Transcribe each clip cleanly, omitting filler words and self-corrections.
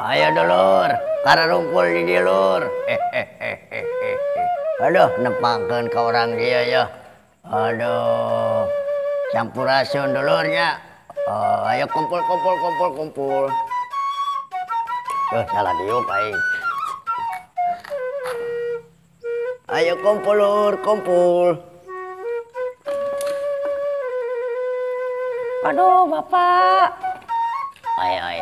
Ayo dulur, kararumpul di dieu lur. Aduh, nepangkeun ka urang dieu ya. Aduh. Sampurasun dulurnya. Ayo kumpul kumpul kumpul kumpul. Salah diuk aing. Ayo kumpul lur, kumpul. Aduh, Bapak. Ay ay.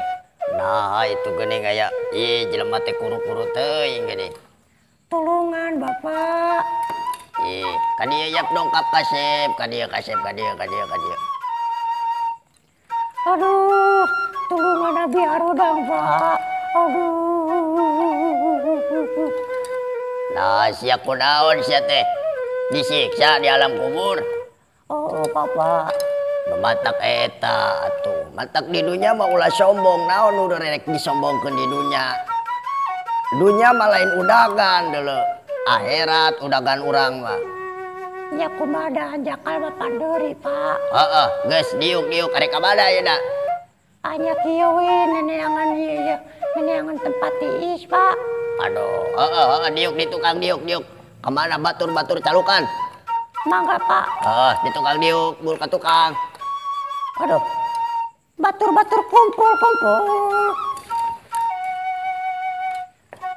Nah, itu geuning aya. Ih, jelema teh kuru-kuru teuing geuning. Tulungan, Bapak. Ih, ka dieu yap dongkap kasep, ka dieu kasep, ka dieu, ka dieu, ka dieu. Aduh, tulungan abi arudang, Pak. Aduh. Nah, sia kunaon sia teh? Disiksa di alam kubur. Oh, Bapak. Matak eta atuh. Matak di dunya mah ulah sombong, naon nu rek disombongkeun di dunya. Dunya mah lain udagan deuleu. Akhirat udagan urang mah. Ya kumaha da hanjakal mah pandeuri, Pak. Heeh, geus diuk-diuk arek ka mana ayeuna? Anya kieu we neneangan ieu ye, neneangan tempat tiis, Pak. Aduh, heeh heeh diuk di tukang diuk diuk. Ka mana batur-batur calukan? Mangga, Pak. Heeh, di tukang diuk, bul ka tukang. Aduh. Batur-batur kumpul-kumpul.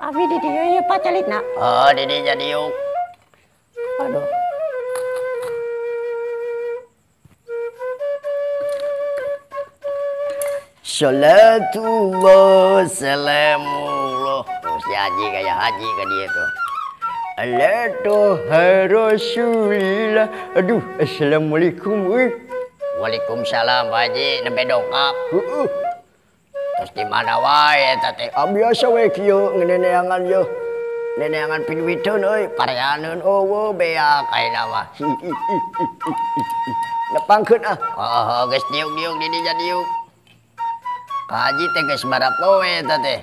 Abi di dieu ieu Pak calitna. Oh, di dieu diuk. Aduh. Salatullah salamullah. Tuh si haji kayak haji ka dia tuh. Ala toha rasulillah. Aduh, assalamualaikum. Waalaikumsalam Pak Haji, nembe dongkap. Heeh. Terus di mana wae eta teh? Ah, biasa we kieu ngeneneangan ye. Neneangan piduiteun euy, pareaneun eueuh beak ayeuna mah. Nepangkeun ah. Heeh, geus diuk-diuk di dinya diuk. Ka Haji teh geus barapoe eta teh?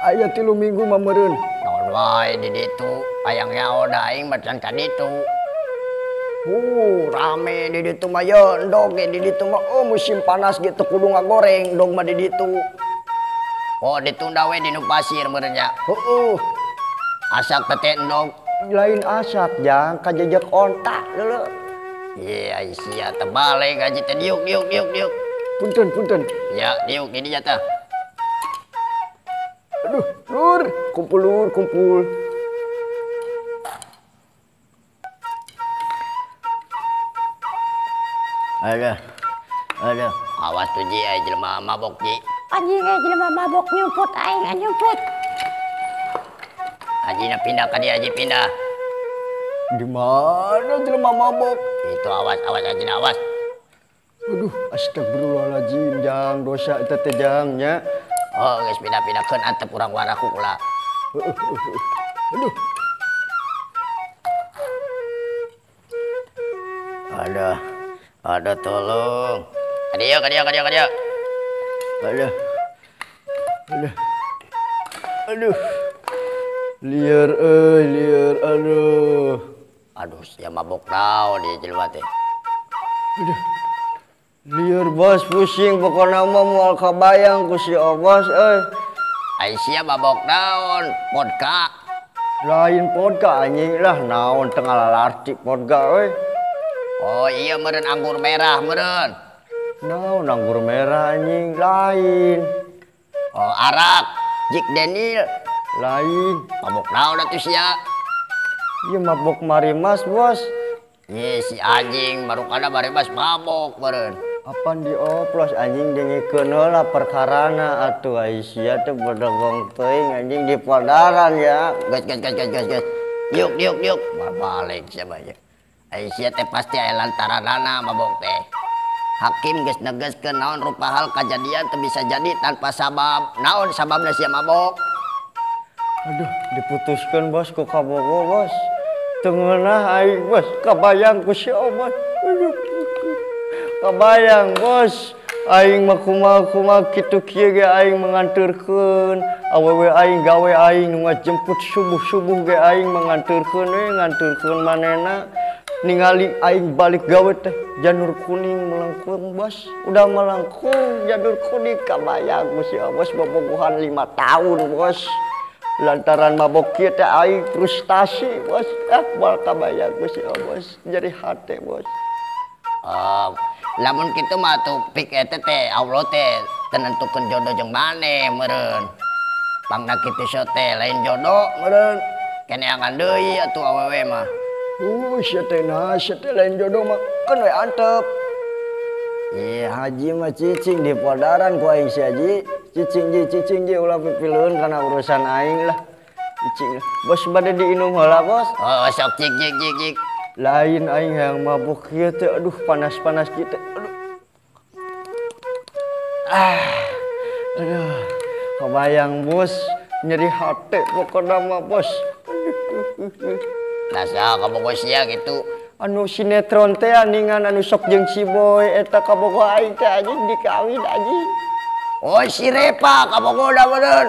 Aya 3 minggu mah meureun. Naon wae di ditu, hayang nyaho da aing mah can ka ditu. Rame di ditu mah ye, endog ge di ditu mah oh musim panas ge teu kudu ngagoreng endog mah di ditu. Oh, ditunda we dinu pasir meureun nya. Heeh. Asak teh endog. Lain asak jang kajejek onta deuleu. Ye, ai sia terbalik haji teh diuk diuk diuk diuk. Punten punten. Ya, diuk di dinya teh. Aduh, lur, kumpul lur, kumpul. Aduh, aduh, awas tuh ji, ay jelema mabok ji. Anjing ay jelema mabok nyumput aing nyumput. Haji na pindah ka dia, haji pindah. Di mana jelema mabok? Itu awas, awas haji na awas. Aduh, astagfirullahaladzim, jang dosa eta teh jang nya. Oh, geus pindah-pindahkeun antep urang waraku kula. Aduh. Aduh. Aduh tolong. Ka dieu, ka dieu, ka dieu, ka dieu. Aduh. Aduh. Aduh. Lieur euy, lieur aduh. Aduh, sia mabok naon ieu jelema teh. Aduh. Lieur bos pusing pokona mah moal kabayang ku si Obos euy. Ai sia mabok naon? Vodka. Lain vodka anjing lah naon teu ngalalarti vodka euy. Oh iya meureun anggur merah meureun. Naon anggur merah anjing lain. Oh arak, Jack Daniel lain. Mabok naon atuh sia? Ieu mabok marimas bos. Ye si anjing marukana marimas mabok meureun. Apan dioplos anjing dengikeun heula perkarana atuh ai sia teh bodogong teuing anjing di podaran ya. Gas gas gas gas gas gas. Diuk diuk diuk. Balik sia mah. Ai sia teh pasti aya lantaranana mabok teh. Hakim geus negeskeun naon rupa hal kajadian teu bisa jadi tanpa sabab. Naon sababna sia mabok? Aduh, diputuskeun bos ku kabogo bos. Teu ngeunah aing bos, kabayang ku si Obos. Aduh. Kabayang bos. Aing mah kumaha-kumaha kitu kieu ge aing menganterkeun. Awewe aing gawe aing nu ngajemput subuh-subuh ge aing menganterkeun we, nganterkeun manehna. Ningali aing balik gawe teh janur kuning melengkung bos. Udah melengkung janur kuning kabayang ku sia bos bobogohan 5 tahun bos. Lantaran mabok kieu teh aing frustasi bos. Ah moal kabayang ku sia bos. Jadi hate bos. Lamun kitu mah tuh pik eta teh Allah teh tenentukeun jodoh jeung maneh meureun. Pangna kitu so teh lain jodoh meureun. Keneangan deui atuh awewe mah. Sia teh nah, sia teh lain jodoh mah keun we antep. Iya haji mah cicing di podaran ku aing si haji. Cicing ji, cicing ji ulah pipileun kana urusan aing lah. Cicing lah. Bos bade diinum heula bos. Oh sok cik cik cik cik. Lain aing yang mabuk kieu teh aduh panas-panas kieu teh. Aduh. Ah. Aduh. Kebayang bos nyeri hate pokona mah bos. Nah, saha kabogo sia gitu. Anu sinetron teh aningan anu sok jeung si Boy eta kabogo aing teh anjing dikawin anjing. Oh si Repa kabogo da meureun.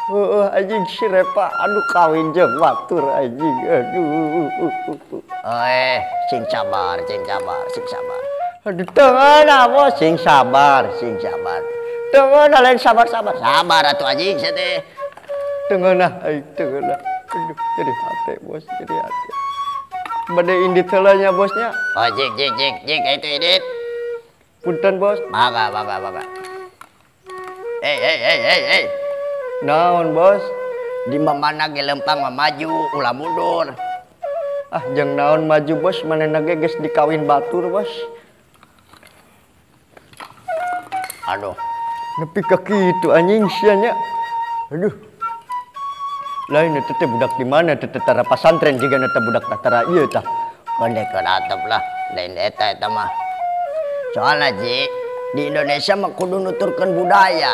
Heeh anjing si Repa anu kawin jeung batur anjing aduh. Sing sabar, sing sabar, sing sabar. Aduh teu ngeunah bos, sing sabar, sing sabar. Teu ngeunah lain sabar-sabar. Sabar atuh anjing sia teh. Teu ngeunah aing teu ngeunah. Aduh, jadi hati bos, jadi hati. Bade indit heula nya bosnya. Oh jik jik jik jik itu indit. Punten bos. Mangga mangga mangga. Hei. Naon bos? Di mana ge lempang mah maju, ulah mundur. Ah jeung naon maju bos, manehna ge geus dikawin batur bos. Aduh. Nepi ka kitu anjing sia nya. Aduh. Lain eta teh budak di mana teh tara pasantren jiga eta budak tara ieu tah. Kondekeun atep lah, lain eta eta mah. Soalna ji, di Indonesia mah kudu nuturkeun budaya.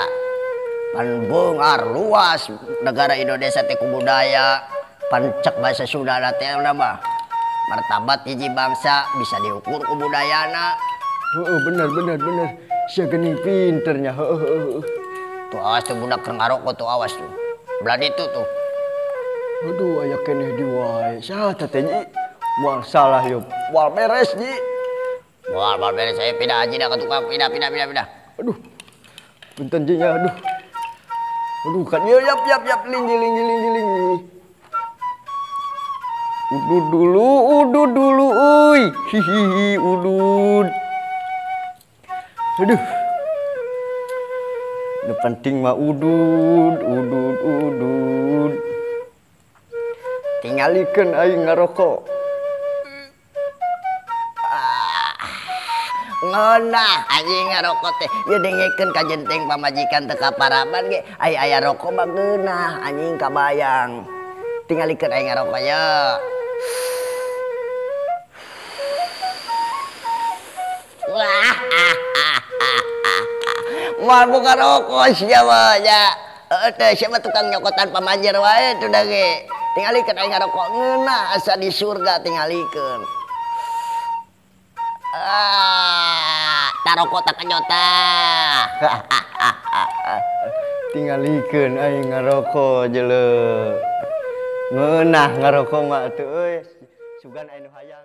Pan beungar luas negara Indonesia teh ku budaya, pan cek bahasa Sunda teh mah. Martabat hiji bangsa bisa diukur ku budayana. Heeh bener bener bener. Sia geuning pinternya heeh heeh. Tuh awas tuh budak keur ngarokok tuh awas tuh. Belah ditu tuh. Aduh aya keneh di wae. Saha teh ji? Moal salah yeuh. Moal beres ji. Moal beres saya pindah haji dah ke tukang pindah pindah pindah pindah. Aduh. Punten ji nya aduh. Aduh kan ieu yap yap yap linggi linggi linggi linggi. Udud dulu euy. Hihihi udud. Aduh. Nu penting mah udud udud udud. Tingalikeun aing ngarokok. Ngeunah anjing ngarokok teh. Ieu dengekeun ka jenteng pamajikan teu kaparaban ge ai aya rokok mah ngeunah anjing kabayang. Tingalikeun aing ngarokok ye. Wah. Moal buka rokok sia mah nya. Heueuh teh sia mah tukang nyokotan pamajer wae tuh da ge. Tingalikeun aing ngarokok ngeunah asa di surga tingalikeun. Ah, tarokok tak kenyota. Tingalikeun aing ngarokok jeleu. Ngeunah ngarokok mah atuh euy. Sugan aya nu hayang.